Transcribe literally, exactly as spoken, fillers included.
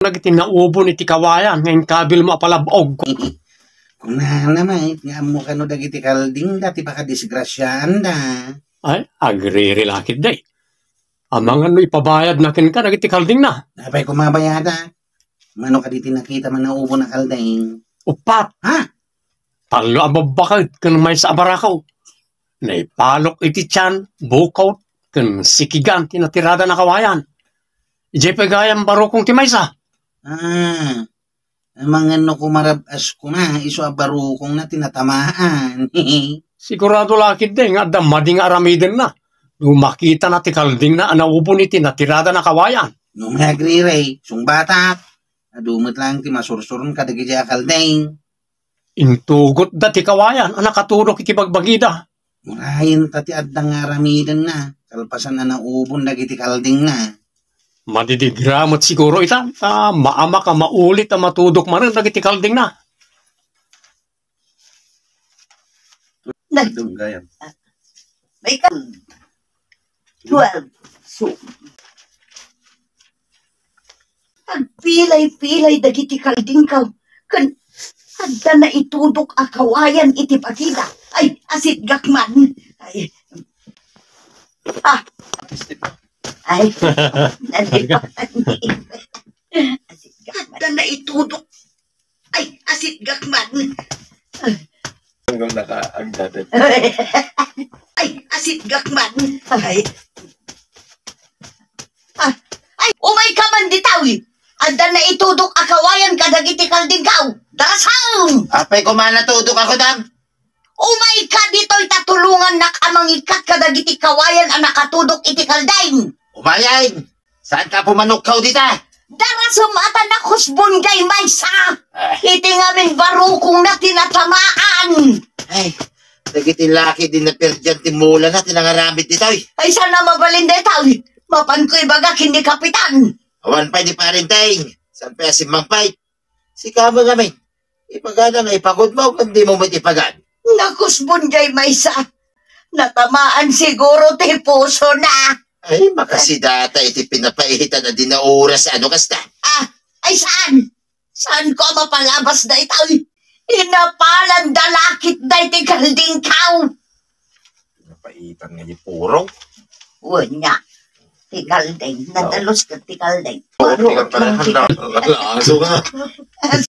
Dagiti naubon iti kawayan nga inkabilmo a palab-og. Kunana met nga ammo kano dagiti kaldingda ti pakadisgrasiaanda. Ay, agriri la ketdi. Amangan no ipabayadna kenka dagiti kaldingna. Apay koma a bayadak? Mano kadi ti nakitam a naubon a kalding? Uppat. Ha? Tallo a babbaket ken maysa a barako. Naipalok iti tian, bukot, ken sikigan ti natiradan a kawayan. Idiay pay gayam barukong ti maysa. Ah, amangan no kumarab-as koma, isu a barukongna ti natamaan. Sigurado la ketdi nga adda madi nga aramidenna. No makitana ti kaldingna a naubon iti natiradan a kawayan. No, agriri, sungbatak. Adu met laeng ti masursuron kadagiti a kalding. Intugotda ti kawayan a nakatudok iti bagbagida. Urayenta ti adda nga aramidenna, kalpasan a naubon dagiti kaldingna. Madidigra met siguro ita, ta maamak a maulit a matudok manen dagiti kaldingna. Nag- Dunggayan. May ka- Twelve. So, agpilay-pilay dagiti kaldingkaw ken adda naitudok a kawayan iti bagida. Ay, asitgak man. Ay. Ah. Ay. Nalipatan. Asitgak man. Adda naitudok Ay, asitgak man. Tunggal naka-, ang dati. Ay, asitgak man. Ay. Ah, ay, umay ka man ditaw. Adda naitudok a kawayan kadagiti kaldingkaw. Darasam! Apay koma a natudok ako, dam? Umay ka ditoy ta tulongannak a mangikkat kadagiti kawayan a nakatudok iti kalding. Umayen! Saan ka pumanukkaw dita? Darasem a ta nakusbon jay maysa. Ah. Iti ngamin barukongna ti natamaan. Ay, dagiti laki di naperdian ti mulana ti nangaramid ditoy. Ay, saan a mabalin daytoy? Mapanko ibaga ken ni Kapitan. Awan pay ni Parenteng. Saan pay a simmangpay? Sika met ngamin. Ipagana nga ipagudmo, ken dimo met ipagan. Nakusbon jay maysa. Natamaan siguro ti pusona. Ay, makasidata iti pinapaihitan a di naoras, ano kasta? Ah, ay saan? Saan ko a mapalabas daytoy? Inapalan da la ketdi ti kaldingkaw. Napaitan nga ipurong. Wen nga. Ti kalding. Nadalus ket ti kalding. Puro lang ti kalding. Aso nga.